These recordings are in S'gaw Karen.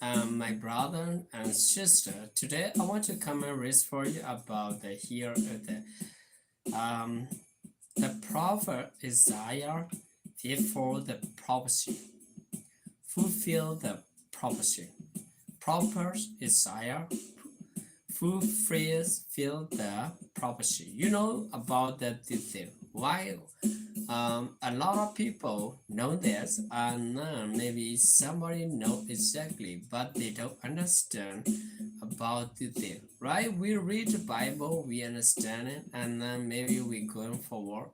and my brother and sister. Today I want to come and read for you about the here uh, the um the prophet Isaiah before the prophecy fulfill the prophecy. Prophet Isaiah fulfills the prophecy. You know about that detail. Why? Um, a lot of people know this, and uh, maybe somebody know exactly, but they don't understand about detail, right? We read the Bible, we understand it, and then maybe we going forward.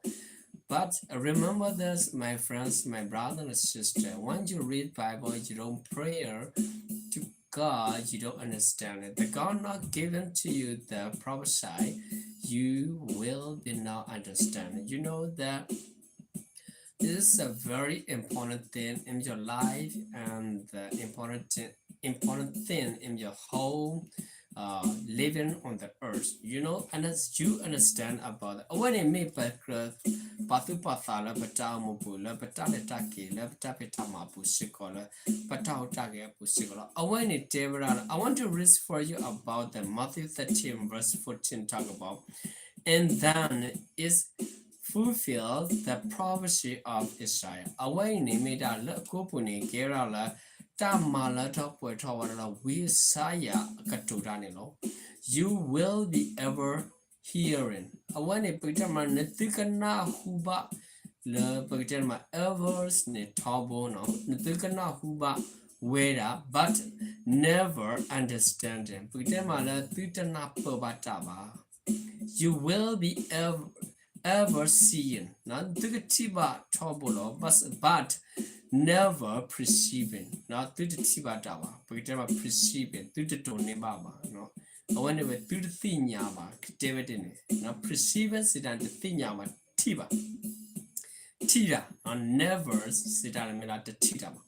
But remember this, my friends, my brother and sister. When you read Bible, you don't prayer to God, you don't understand it. The God not given to you the prophecy, you will be not understand. You know that this is a very important thing in your life and the important important thing in your whole uh, living on the earth. You know, and as you understand about it, အဝဲန့ၣ်မ့ၢ်ပကြၢး ပာ်သူၣ်ပာ်သးလၢပတၢ်အိၣ်မူပူၤ လၢပတၢ်လဲၤတၢ်က့ၤ လၢပတၢ်ဖံးတၢ်မၤအပူၤစ့ၢ်ကီး လၢပတၢ်ဟူးတၢ်ဂဲၤအပူၤစ့ၢ်ကီးလီၤ. အဝဲန့ၣ်တဲဝဲဒၣ်လၢ I want to read for you about the Matthew thirteen verse fourteen talk about, and then is fulfill the prophecy of Isaiah. အဝဲအံၤန့ၣ်မ့ၢ်ဒၣ်လၢအကိးပူၤန့ၣ် ကဲဝဲဒၣ်လၢ တၢ်မၤလၢထီၣ်ပှဲၤထီၣ်ဝဲဒၣ်လၢဝံယၡါယၤအကတိၤတၢ်န့ၣ်လီၤ. You will be ever hearing. အဝဲန့ၣ် ပကတဲမး နသုကနၢ်ဟူဘၣ် လၢပကတဲမး ever န့ၣ် ထီဘိနီၤ နသုကနၢ်ဟူဘၣ်ဝဲဒၣ် but never understanding. ပကတဲမးလၢသုတနၢ်ပၢၢ်ဘၣ်တၢ်ဘၣ် You will be ever, ever seeing. သုကထံၣ်ဘၣ်ထီဘိလီၤ but, but never perceiving. သုတထံၣ်ဘၣ်တၢ်ဘၣ် ပကတဲမး perceiving သုတဒိးန့ၢ်ဘၣ်ဘၣ်. အဝဲန့ၣ်ဝဲသုတသ့ၣ်ညါဘၣ် ကတဲဝဲဒ်န့ၣ် perceiving စံးတၢ်န့ၣ် တသ့ၣ်ညါဘၣ် ထံၣ်ဘၣ် ထံၣ်တၢ် never စံးတၢ်န့ၣ်မ့ၢ်ဒၣ်တထံၣ်တၢ်ဘၣ်.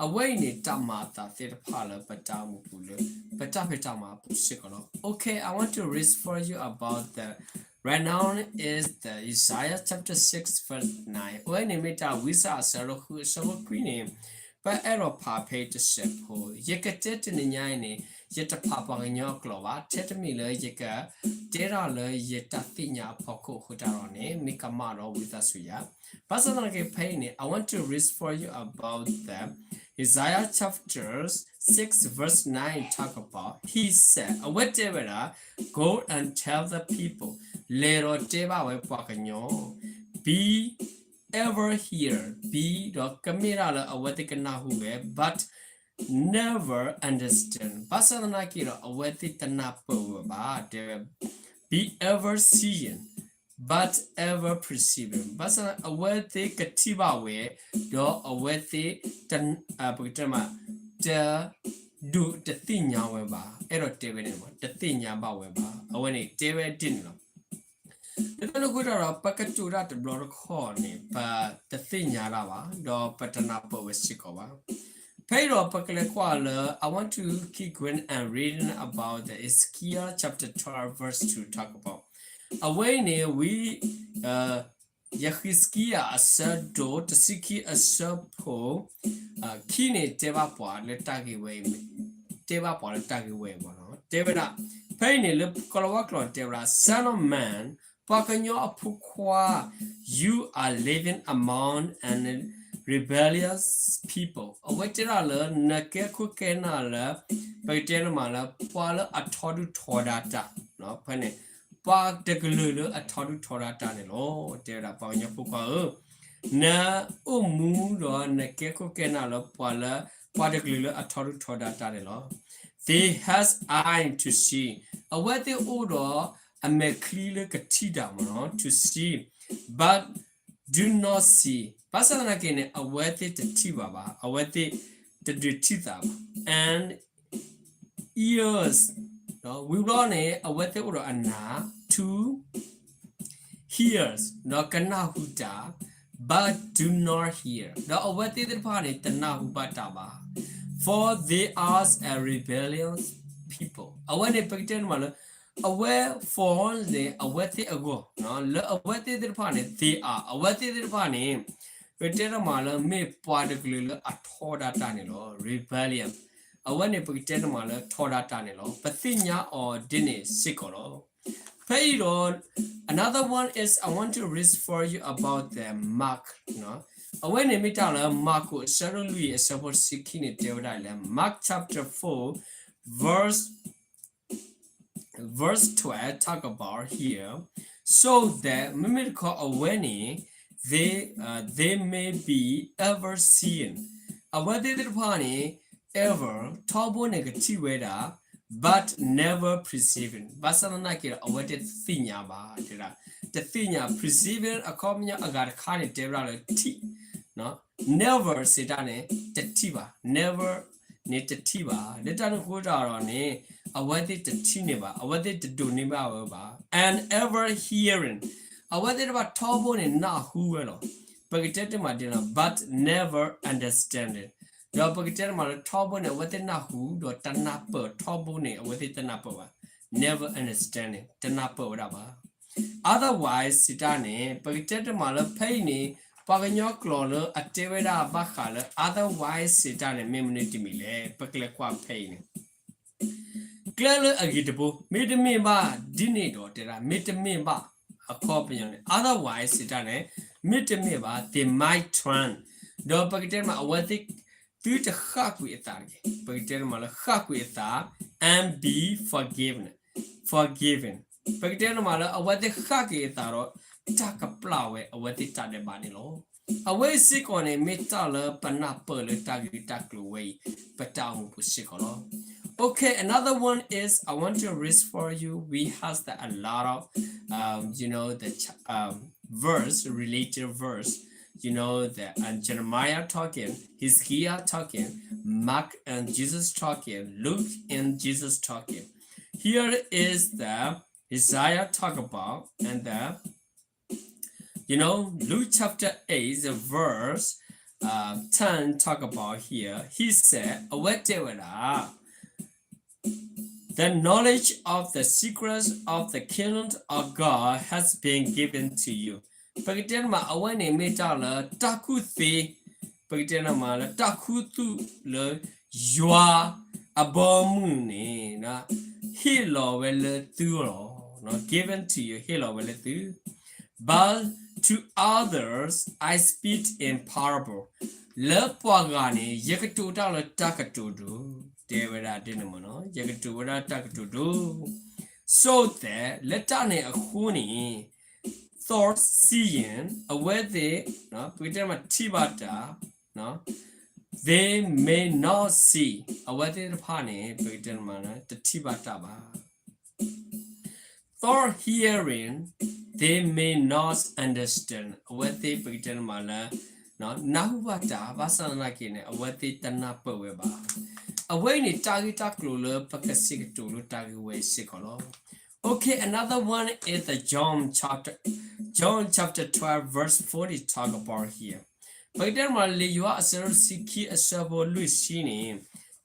အဝဲအံၤန့ၣ် တၢ်မၤအသးသ့ၣ်တဖၣ်လၢပတၢ်အိၣ်မူပူၤလၢ ပတၢ်ဖံးတၢ်မၤအပူၤစ့ၢ်ကီးလီၤ. Okay, I want to read for you about the, right now is the Isaiah chapter six verse nine. အဝဲန့ၣ်မ့ၢ်တၢ်ဝံယၡါယၤအဆၢဒိၣ်ဃုအဆၢဖိခွံန့ၣ် ပအဲၣ်ဒိးဖးဖဲတစဲးဖိ ယကတဲတနံၤညါအံၤန့ၣ် ယတဖးပှၤကညီအကျိာ်ဘၣ် ထဲတမံၤလၢယကတဲတၢ်လၢယတၢ်သ့ၣ်ညါအဖီခိၣ်အဃိတၢ်ဒီးန့ၣ် မ့ၢ်ကမၣ်ဒီးဝံသးစူၤယၤ ဘၣ်ဆၣ်သနာ်က့ဖဲအံၤန့ၣ် I want to read for you about the Isaiah chapter six verse nine talk about, he said, အဝဲတဲဝဲဒၣ် Go and tell the people, လဲၤဒီးတဲဘၣ်ဝဲပှၤကညီ be ever hear, be ဒီးကမ့ၢ်ဒၣ်လၢအဝဲသ့ၣ်ကနၢ်ဟူဝဲ but never understand, ဘၣ်ဆၣ်သနာ်က့ဒီး အဝဲသ့ၣ်တနၢ်ပၢၢ်ဝဲဘၣ် တဲဝဲ be ever seeing, but ever perceiving, ဘၣ်ဆၣ်သနာ်က့ အဝဲသ့ၣ်ကထံၣ်ဘၣ်ဝဲ ဒီးအဝဲသ့ၣ် ပကတဲမး တ ဒုးတသ့ၣ်ညါဝဲဘၣ် အဲၣ်ဒိးတဲဝဲန့ၣ် တသ့ၣ်ညါဘၣ်ဝဲဘၣ် အဝဲန့ၣ်တဲဝဲဒ်န့ၣ်လီၤ. လၢတၢ်န့ၣ်အဃိတၢ်ဒီး ပကတိၤတၢ်တဘျီတခီၣ်န့ၣ် ပတသ့ၣ်ညါတၢ်ဘၣ် ဒီးပတနၢ်ပၢၢ်ဝဲစ့ၢ်ကီးဘၣ်. ဖဲအံၤဒီးပကလဲၤကွၢ်လၢ I want to keep going and reading about the Ezekiel chapter twelve verse two talk about, အဝဲအံၤန့ၣ် ဝံ ယဃံးစကံယၤအဆၢဒိၣ်တဆံခံအဆၢဖိ ခံန့ၣ် တဲဘၣ်ပှၤလၢတၢ်ဂ့ၢ်ဝဲအံၤ တဲဘၣ်ပှၤလၢတၢ်ဂ့ၢ်ဝဲအံၤမ့ၢ်နီၤ တဲဝဲဒၣ် ဖဲအံၤန့ၣ် လၢကီၤလၤဝါကျိာ်န့ၣ် တဲဝဲဒၣ် Son of man, ပှၤကညီအဖိခွါ you are living among a rebellious people, အဝဲတဲဒၣ်လၢ နကဲခိၣ်ကဲနၢ်လၢ ပကတဲန့ၣ်မးလၢ ပှၤလၢအထီဒုၣ်ထီဒါတၢ် ဖဲန့ၣ် ပှၤတကလုာ်လၢအထီဒုၣ်ထီဒါတၢ်န့ၣ်လီၤ. တဲဝဲဒၣ် ပှၤကညီဖိခွါဧၢ, နအိၣ်မူဒီးနကဲခိၣ်ကဲနၢ်လၢပှၤလၢ ပှၤတကလုာ်လၢအထီဒုၣ်ထီဒါတၢ်န့ၣ်လီၤ. They has eye to see, အဝဲသ့ၣ်အိၣ်ဒီးအမဲာ်ချံလၢကထံၣ်တၢ်မ့ၢ်နီၤ to see, but do not see, ဘၣ်ဆၣ်သနာ်က့န့ၣ် အဝဲသ့ၣ်တထံၣ်ဘၣ်ဘၣ်, အဝဲသ့ၣ်တဒုးထံၣ်သးဘၣ်, and ears, ဝံၤဘျီန့ၣ် အဝဲသ့ၣ်အိၣ်ဒီးအနၢ် to hear, ဒီးကနၢ်ဟူတၢ်, but do not hear, ဒီးအဝဲသ့ၣ်သ့ၣ်တဖၣ်န့ၣ် တနၢ်ဟူဘၣ်တၢ်ဘၣ်, for they are a rebellious people, အဝဲန့ၣ် ပကတဲန့ၣ်မးလၢ အဝဲ for န့ၣ် အဝဲသ့ၣ်အဂီၢ်, လၢအဝဲသ့ၣ်သ့ၣ်တဖၣ်န့ၣ် they are, အဝဲသ့ၣ်သ့ၣ်တဖၣ်န့ၣ် ပတဲတၢ်မးလၢမ့ၢ်ပှၤတကလုာ်လၢအထီဒါတၢ်န့ၣ်လီၤ, rebellion, အဝဲန့ၣ်ပကတဲတမးလၢထီဒါတၢ်န့ၣ်လီၤ. ပသ့ၣ်ညါအီၤဒ်န့ၣ်စ့ၢ်ကီးလီၤ. ဖဲအံၤဒီး another one is I want to read for you about the Mark အဝဲန့ၣ်မ့ၢ်တၢ်လၢ မၢ်ကူး အဆၢဒိၣ်လွံၢ် အဆၢဖိတဆံခံန့ၣ် တဲဝဲဒၣ်လၢ Mark chapter four verse verse twelve talk about here, so that မ့မ့ၢ်တခီအဝဲန့ၣ် they uh, they may be ever seeing အဝဲသ့ၣ်တဖၣ်န့ၣ် ever ထီဘိန့ၣ်ကထံၣ်ဝဲဒၣ် but never perceiving ဘၣ်ဆၣ်သနာ်က့ဒီး အဝဲတသ့ၣ်ညါဘၣ် တဲဒၣ် တသ့ၣ်ညါ perceiving အခီပညီအဂၤတခါန့ၣ် တဲဝဲဒၣ်လၢထံၣ် never စံးတၢ်န့ၣ် တထံၣ်ဘၣ် never န့ၣ်တထံၣ်ဘၣ် လၢတၢ်န့ၣ်အဃိတၢ်ဒီးန့ၣ် အဝဲသ့ၣ်တထံၣ်န့ၢ်ဘၣ် အဝဲသ့ၣ်တဒိးန့ၢ်ဘၣ်ဝဲဘၣ် and ever hearing အဝဲသ့ၣ်တဖၣ်ထီဘိန့ၣ်နၢ်ဟူဝဲလီၤ. ပကတဲတမးဒ်လီၤ but never understanding ဒီးပကတဲတမးလၢထီဘိန့ၣ် အဝဲသ့ၣ်နၢ်ဟူ ဒီးတနၢ်ပၢၢ်ထီဘိန့ၣ် အဝဲသ့ၣ်တနၢ်ပၢၢ်ဘၣ် never understanding တနၢ်ပၢၢ်ဝဲဒၣ်ဘၣ် otherwise စံးတၢ်န့ၣ် ပကတဲတမးလၢဖဲအံၤန့ၣ် ပှၤကညီကျိာ်လၢအတဲဝဲဒၣ်ဘၣ်ဃးလၢ otherwise စံးတၢ်န့ၣ် မ့ၢ်မနုၤတမံၤလဲၣ် ပကလဲၤကွၢ်ဖဲအံၤန့ၣ် ကျဲလၢအဂ့ၤတဘိ မ့တမ့ၢ်ဘၣ် ဒ်န့ၣ်ဒီး တဲဒၣ် မ့တမ့ၢ်ဘၣ် အခီပညီန့ၣ် otherwise စံးတၢ်န့ၣ် မ့တမ့ၢ်ဘၣ် they might turn ဒီးပကတဲတမး အဝဲသ့ၣ် သုတဃၣ်ကွံာ်အသးတဂ့ၤ ပကတဲတမးလၢဃၣ်ကွံာ်အသး and be forgiven forgiven ပကတဲတမးလၢအဝဲသ့ၣ်ဃၣ်ကွံာ်အသးဒီး တၢ်ကပျၢ်ဝဲအဝဲသ့ၣ်တၢ်ဒဲးဘးန့ၣ်လီၤ. အဝဲအံၤစ့ၢ်ကီးန့ၣ် မ့ၢ်တၢ်လၢပနၢ်ပၢၢ်လၢတၢ်ဂ့ၢ်တၢ်ကျိၤဝဲအံၤ ပတၢ်အိၣ်မူပူၤစ့ၢ်ကီးလီၤ. Okay, another one is I want to read for you. We have the, a lot of, um, you know, the ch- um, verse, related verse. You know, the uh, Jeremiah talking, Hezekiah talking, Mark and Jesus talking, Luke and Jesus talking. Here is the Isaiah talk about, and the, you know, Luke chapter eight, the verse uh, ten talk about here. He said, အဝဲတဲဝဲဒၣ် the knowledge of the secrets of the kingdom of God has been given to you. ပကတဲတမး အဝဲန့ၣ်မ့ၢ်တၢ်လၢတၢ်ကူၣ်သ့, ပကတဲတမးလၢတၢ်ခူသူၣ်လၢ ယွၤအဘီအမုၢ်န့ၣ် ဟ့ၣ်လီၤဝဲလၢသုလီၤ. given to you ဟ့ၣ်လီၤဝဲလၢသု But to others I speak in parable. လၢပှၤဂၤန့ၣ် ယကတိၤတၢ်လၢတၢ်ကတိၤဒိၣ်, တဲဝဲဒၣ်ဒ်န့ၣ်မ့ၢ်နီၤ, ယကတိၤဝဲဒၣ်တၢ်ကတိၤဒိၣ်, so that လၢတၢ်န့ၣ်အဃိန့ၣ် those seeing အဝဲသ့ၣ် ပကတဲမးထံၣ်ဘၣ်တၢ် they may not see အဝဲသ့ၣ်တဖၣ်န့ၣ် ပကတဲမးလၢတထံၣ်ဘၣ်တၢ်ဘၣ် those hearing they may not understand အဝဲသ့ၣ် ပကတဲမးလၢ နၢ်ဟူဘၣ်တၢ် ဘၣ်ဆၣ်သနာ်က့န့ၣ် အဝဲသ့ၣ်တနၢ်ပၢၢ်ဝဲဘၣ်. အဝဲအံၤန့ၣ် တၢ်ဂ့ၢ်တၢ်ကျိၤလၢပကစံးကတိၤလၢတၢ်ဂ့ၢ်ဝဲစ့ၢ်ကီးလီၤ. Okay, another one is the John chapter, John chapter twelve verse forty talk about here. ပကတဲမးလၢလံာ်ယိၤဟၣ်အဆၢဒိၣ်တဆံခံအဆၢဖိလွံၢ်ဆံန့ၣ်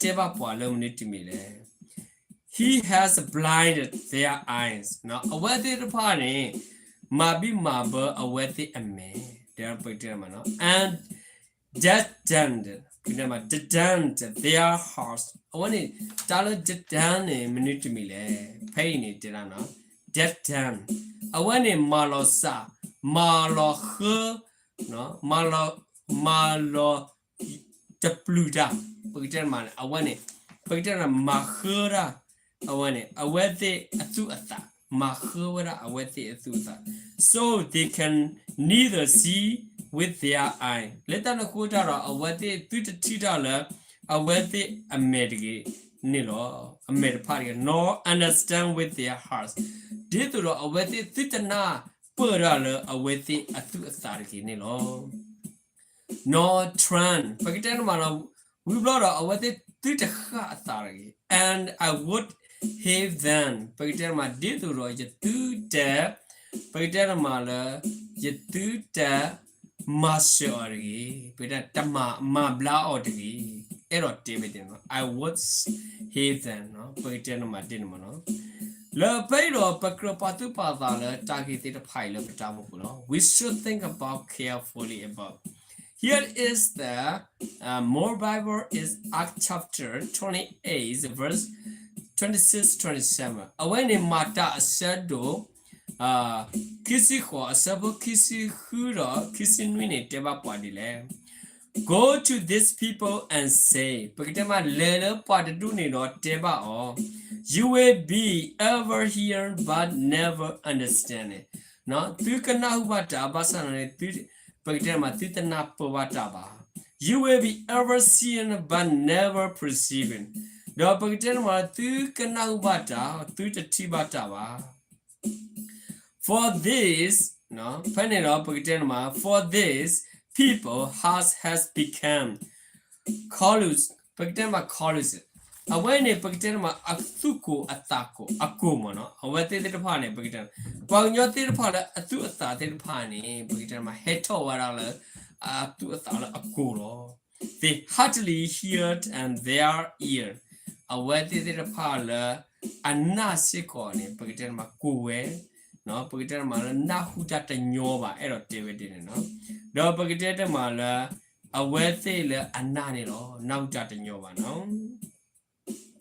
တဲဘၣ်ပှၤလၢမနုၤတမံၤလဲၣ်. He has blinded their eyes. အဝဲသ့ၣ်တဖၣ်န့ၣ် မၤဘံၣ်မၤဘၢအဝဲသ့ၣ်အမဲာ်, ပကတဲမး and deadened, deadened their hearts. အဝဲန့ၣ် တၢ်လၢ deadened န့ၣ် မနုၤတမံၤလဲၣ်. ဖဲအံၤန့ၣ်တဲဒၣ် deadened အဝဲန့ၣ် မၤလီၤစၢ်, မၤလီၤဃၢ, မၤလီၤ, မၤလီၤ တပျုာ်တၢ်, ပကတဲမးန့ၣ် အဝဲန့ၣ် ပကတဲမး မၤဃၢတၢ်, အဝဲန့ၣ် အဝဲသ့ၣ်အသူၣ်အသး, မၤဃၢဝဲဒၣ်အဝဲသ့ၣ်အသူၣ်အသး, so they can neither see with their eye. လၢတၢ်န့ၣ်အဃိတၢ်ဒီး အဝဲသ့ၣ်သုတထံၣ်တၢ်လၢ အဝဲသ့ၣ်အမဲာ်တဂ့ၤန့ၣ်လီၤ, အမဲာ်တဖၣ်တဂ့ၤ, nor understand with their hearts. ဒ်သိးဒီးအဝဲသ့ၣ်သုတနၢ်ပၢၢ်တၢ်လၢအဝဲသ့ၣ်အသူၣ်အသးတဂ့ၤန့ၣ်လီၤ. nor turn ပကတဲန့ၣ်မးလီၤ, ဝံၤဘျီဒီးအဝဲသ့ၣ်သုတဃၣ်အသးတဂ့ၤ, and I would heal them ပကတဲန့ၣ်မး ဒ်သိးဒီးယသုတ, ပကတဲန့ၣ်မးလၢ ယသုတ မၤစၢၤအီၤတဂ့ၤ, ပကတဲတမၤ, မၤဘျါအီၤတဂ့ၤ, အဲၣ်ဒိးတဲဝဲဒ်န့ၣ်, I would heal them ပကတဲန့ၣ်မးဒ်န့ၣ်မးလီၤ. လၢဖဲအံၤဒီးပကြၢးပာ်သူၣ်ပာ်သးလၢတၢ်ဂ့ၢ်သ့ၣ်တဖၣ်အံၤလၢပတၢ်အိၣ်မူပူၤလီၤ. We should think about carefully about Here is the uh, more Bible is Acts chapter twenty-eight, verse twenty-six, twenty-seven. အဝဲန့ၣ်မၤတၢ်အဆၢဒိၣ် ခံဆံဃိး အဆၢဖိခံဆံဃုဒီးခံဆံနွံန့ၣ် တဲဘၣ်ပှၤဒ်လဲၣ်. Go to these people and say, ပကတဲမးလဲၤလၢပှၤတဒူၣ်န့ၣ်ဒီးတဲဘၣ်အီၤ, You will be ever hearing but never understanding. သုကနၢ်ဟူဘၣ်တၢ်ဘၣ်ဆၣ်န့ၣ် ပကတဲမး သုတနၢ်ပၢၢ်ဘၣ်တၢ်ဘၣ်. You will be ever seeing but never perceiving. ဒီးပကတဲမး သုကနၢ်ဟူဘၣ်တၢ် သုတထံၣ်ဘၣ်တၢ်ဘၣ်. For this, ဖဲန့ၣ်ဒီးပကတဲမး for this people heart has become callous, ပကတဲမး callous. အဝဲန့ၣ် ပကတဲမး အသူၣ်ကိၢ်အသးကိၢ် အကိၢ်မးနီၤ. အဝဲသ့ၣ်သ့ၣ်တဖၣ်န့ၣ် ပကတဲ ပှၤကညီသ့ၣ်တဖၣ်လၢအသူၣ်အသးသ့ၣ်တဖၣ်န့ၣ် ပကတဲမး ဟဲထီၣ်ဝဲဒၣ်လၢ အသူၣ်အသးလၢအကိၢ်လီၤ. They hardly hear and their ear, အဝဲသ့ၣ်သ့ၣ်တဖၣ်လၢအနၢ်စ့ၢ်ကီးန့ၣ် ပကတဲမးကိၢ်ဝဲ, ပကတဲမးလၢနၢ်ဟူတၢ်တညီဘၣ် အဲၣ်ဒိးတဲဝဲဒ်န့ၣ်နီၤ. ဒီးပကတဲတမးလၢ အဝဲသ့ၣ်လၢအနၢ်န့ၣ်လီၤ နၢ်ဟူတၢ်တညီဘၣ်နီၤ.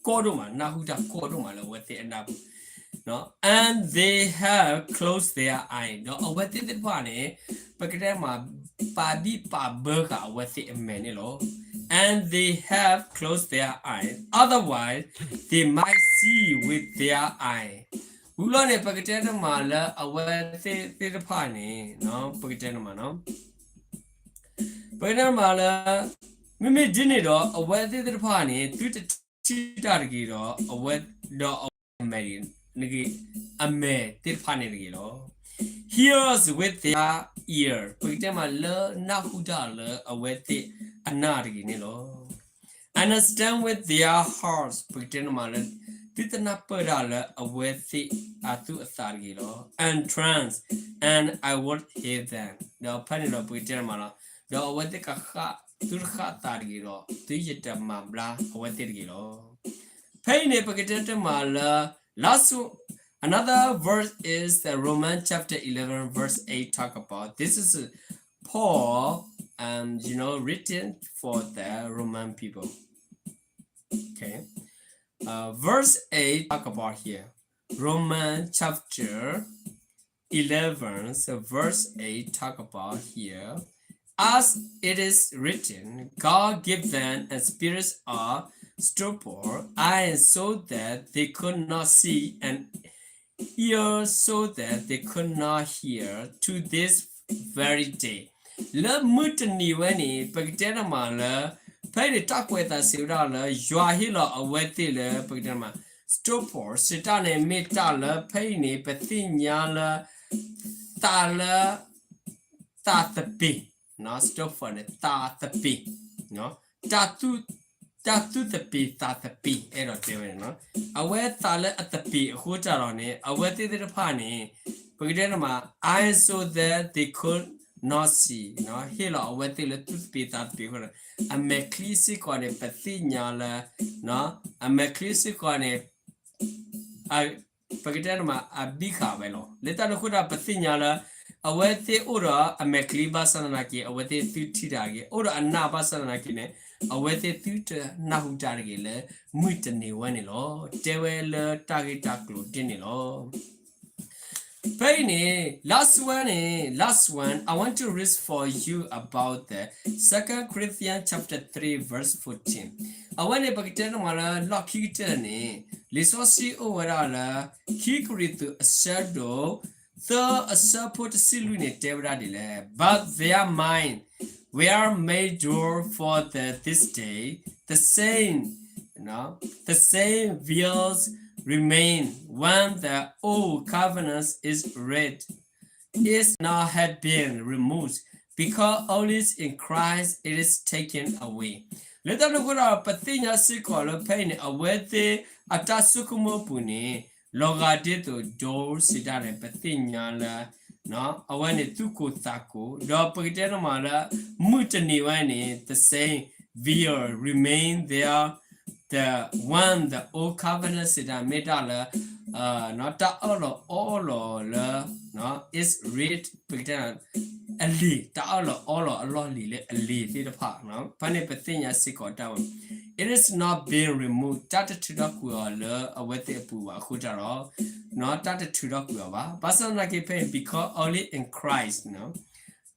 ကီဒိၣ်မး နၢ်ဟူတၢ်ကီဒိၣ်မးလၢအဝဲသ့ၣ်အနၢ်ပူၤ And they have closed their eye, ဒီးအဝဲသ့ၣ်သ့ၣ်တဖၣ်န့ၣ် ပကတဲမး ပာ်ဘံၣ်ပာ်ဘၢဃာ်အဝဲသ့ၣ်အမဲာ်န့ၣ်လီၤ. And they have closed their eyes, otherwise they might see with their eye. ဝံၤလီၤန့ၣ် ပကတဲတမးလၢအဝဲသ့ၣ်သ့ၣ်တဖၣ်န့ၣ် ပကတဲတမးနီၤ ပကတဲတမးလၢ မ့မ့ၢ်ဒ်န့ၣ်ဒီး အဝဲသ့ၣ်သ့ၣ်တဖၣ်န့ၣ် သုတထံၣ်တၢ်တဂ့ၤဒီး အဝဲဒီးအဝဲအမဲာ် အမဲာ်သ့ၣ်တဖၣ်န့ၣ်တဂ့ၤလီၤ. Hears with their ear, ပကတဲမးလၢနၢ်ဟူတၢ်လၢအဝဲသ့ၣ်အနၢ်တဂ့ၤန့ၣ်လီၤ. Understand with their hearts, ပကတဲမးလၢ သုတနၢ်ပၢၢ်တၢ်လၢအဝဲသ့ၣ်အသူၣ်အသးတဂ့ၤလီၤ. And trance, and I would heal them. ဒီးဖဲန့ၣ်ဒီးပကတဲမးလီၤ. ဒီးအဝဲသ့ၣ်ကဃၣ် သုတဃၣ်သးတဂ့ၤဒီး သုယတမၤဘျါအဝဲသ့ၣ်တဂ့ၤလီၤ. ဖဲအံၤန့ၣ် ပကတဲတမးလၢ last, another verse is the Romans chapter eleven, verse eight talk about. This is Paul, um, you know, written for the Roman people. Okay. Uh, verse eight talk about here. Romans chapter eleven, so verse eight talk about here. As it is written, God gave them a spirit of stupor, eyes so that they could not see, and ears so that they could not hear, to this very day. လၢမုၢ်တနံၤဝဲန့ၣ် ပကတဲတမးလၢ ဖဲအံၤန့ၣ် တၢ်ကွဲးအသးစံးဝဲဒၣ်လၢ ယွၤဟ့ၣ်လီၤအဝဲသ့ၣ်လၢ ပကတဲတမး stupor စံးတၢ်န့ၣ် မ့ၢ်တၢ်လၢဖဲအံၤန့ၣ် ပသ့ၣ်ညါလၢ သးလၢ သးသပ့ၤ, stupor န့ၣ် သးသပ့ၤ, တၢ်သူၣ် တၢ်သူၣ်သပ့ၤသးသပ့ၤ အဲၣ်ဒိးတဲဝဲန့ၣ်နီၤ. အဝဲသးလၢအသပ့ၤအဃိတၢ်ဒီးန့ၣ် အဝဲသ့ၣ်သ့ၣ်တဖၣ်န့ၣ် ပကတဲတမး eyes so that they could not see, ဟ့ၣ်လီၤအဝဲသ့ၣ်လၢသူၣ်သပ့ၤသးသပ့ၤအဃိဒီး အမဲာ်ချံစ့ၢ်ကီးန့ၣ် ပသ့ၣ်ညါလၢ အမဲာ်ချံစ့ၢ်ကီးန့ၣ် ပကတဲတမး အဘံၣ်ဃာ်ဝဲလီၤ. လၢတၢ်န့ၣ်အဃိဒီး ပသ့ၣ်ညါလၢ အဝဲသ့ၣ်အိၣ်ဒီးအမဲာ်ချံဘၣ်ဆၣ်သနာ်က့ အဝဲသ့ၣ်သုတထံၣ်တၢ်တဂ့ၤ, အိၣ်ဒီးအနၢ်ဘၣ်ဆၣ်သနာ်က့န့ၣ် အဝဲသ့ၣ်သုတနၢ်ဟူတၢ်တဂ့ၤလၢ မုၢ်တနံၤဝဲန့ၣ်လီၤ. တဲဝဲလၢတၢ်ဂ့ၢ်တၢ်ကျိၤဒ်န့ၣ်လီၤ. ဖဲအံၤန့ၣ် last one န့ၣ် last one, I want to read for you about the Second Corinthians chapter three, verse fourteen. အဝဲန့ၣ် ပကတဲတမးလၢလီၢ်ခံကတၢၢ်န့ၣ် လံာ်စီဆှံအိၣ်ဝဲဒၣ်လၢ ခံကရံၣ်သူးအဆၢဒိၣ် သၢအဆၢဖိတဆံလွံၢ်န့ၣ် တဲဝဲဒၣ်ဒ်လဲၣ်, But their mind were made dull for the, this day, the same, the same vials remain when the old covenant is read, is not had been removed, because all is in Christ it is taken away. လၢတၢ်န့ၣ်အဃိဒီး ပသ့ၣ်ညါစ့ၢ်ကီးလၢဖဲအံၤန့ၣ် အဝဲသ့ၣ်အတၢ်ဆိကမိၣ်အပူၤန့ၣ် လီၤဂာ်ဒ်သိး dull စံးတၢ်န့ၣ် ပသ့ၣ်ညါလၢ အဝဲန့ၣ်သူၣ်ကိၢ်သးကိၢ်, ဒီးပကတဲတမးလၢ မုၢ်တနံၤဝဲန့ၣ် the same vial remain there, the one, the old covenant စံးတၢ်မ့ၢ်တၢ်လၢ တၢ်အၢၣ်လီၤအီလီၤလၢ is read ပကတဲ အလံာ် တၢ်အၢၣ်လီၤအီလီၤအလီၢ်လံၤလၢအလံာ်သ့ၣ်တဖၣ်, ဖဲန့ၣ်ပသ့ၣ်ညါစ့ၢ်ကီးတၢ်ဝဲ, it is not being removed, တၢ်တထုးထီၣ်ကွံာ်အီၤလၢအဝဲသ့ၣ်အပူၤဘၣ်. အဃိတၢ်ဒီး တၢ်တထုးထီၣ်ကွံာ်အီၤဘၣ်. ဘၣ်ဆၣ်သနာ်က့ဖဲအံၤ because only in Christ,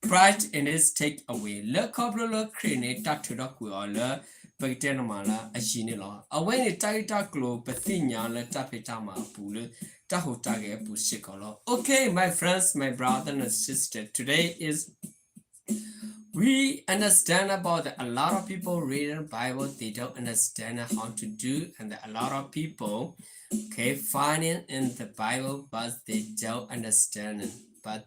Christ it is take away, လၢခီဖျိလၢခရံာ်န့ၣ် တၢ်ထုးထီၣ်ကွံာ်အီၤလၢ ပကတဲန့ၣ်မးလၢအယံၤန့ၣ်လီၤ. အဝဲန့ၣ်တၢ်ဂ့ၢ်တၢ်ကျိၤ ပသ့ၣ်ညါလၢတၢ်ဖံးတၢ်မၤအပူၤလၢ တၢ်ဟူးတၢ်ဂဲၤအပူၤစ့ၢ်ကီးလီၤ. Okay, my friends, my brother and sister, today is we understand about that a lot of people reading Bible, they don't understand how to do, and a lot of people, okay, finding in the Bible, but they don't understand it. But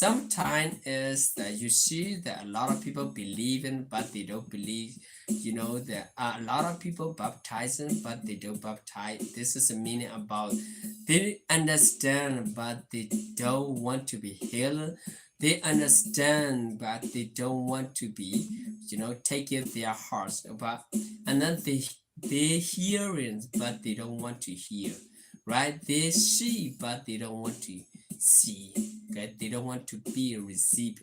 sometimes is that you see that a lot of people believe in, but they don't believe. You know that a lot of people baptizing, but they don't baptize. This is the meaning about they understand, but they don't want to be healed. They understand, but they don't want to be, you know, take it their hearts. But and then they they hearing, but they don't want to hear, right? They see, but they don't want to see. Okay, they don't want to be received,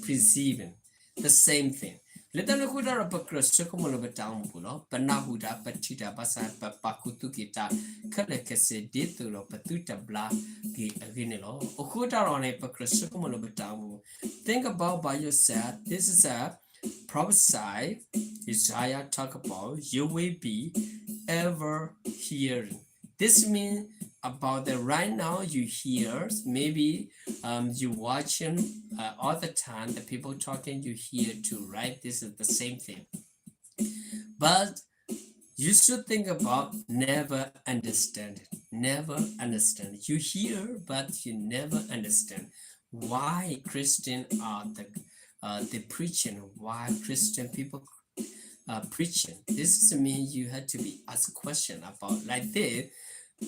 perceiving the same thing. လၢတၢ်န့ၣ်အဃိတၢ်ဒီး ပကြၢးဆိကမိၣ်လၢပတၢ်အိၣ်မူပူၤလီၤ. ပနၢ်ဟူတၢ် ပထံၣ်တၢ်ဘၣ်ဆၣ် ပပာ်ခူသူၣ်က့ၤတၢ်ခဲလၢာ်ခဲဆ့ ဒ်သိးဒီးပသုတဘျါက့ၤအဂ့ၢ်န့ၣ်လီၤ. အဃိတၢ်ဒီးန့ၣ် ပကြၢးဆိကမိၣ်လၢပတၢ်အိၣ်မူ think about by yourself. This is a prophecy Isaiah talk about you will be ever hearing. This means about that right now you hear, maybe um, you watching uh, all the time, the people talking, you hear too, right? This is the same thing. But you should think about never understand it. Never understand. You hear, but you never understand why Christian are the uh, the preaching, why Christian people uh, preaching. This is mean you have to be asked question about like this.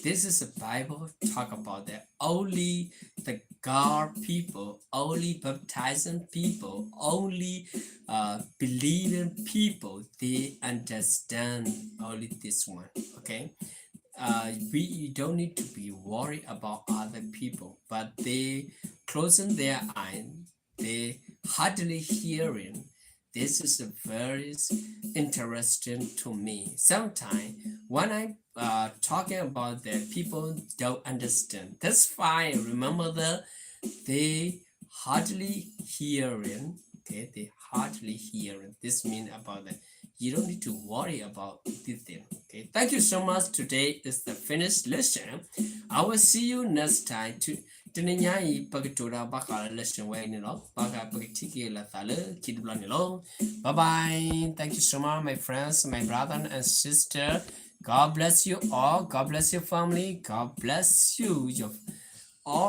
This is a Bible talk about that only the God people, only baptizing people, only uh, believing people, they understand only this one. Okay, uh, we don't need to be worried about other people, but they closing their eyes, they hardly hearing. This is a very interesting to me. Sometimes when I uh, talking about that, people don't understand. That's fine. Remember that they hardly hearing. Okay, they hardly hearing. This mean about that you don't need to worry about this thing. Okay, thank you so much. Today is the finished lesson. I will see you next time. To တနံၤညါအံၤ ပကတိၤတၢ်ဘၣ်ဃးလၢ lesson ဝဲအံၤန့ၣ်လီၤ. ဘၣ်ဃးပကထံၣ်က့ၤလိာ်သးလၢခံတဘျီန့ၣ်လီၤ. Bye bye. Thank you so much, my friends, my brother and sister. God bless you all. God bless your family. God bless you, your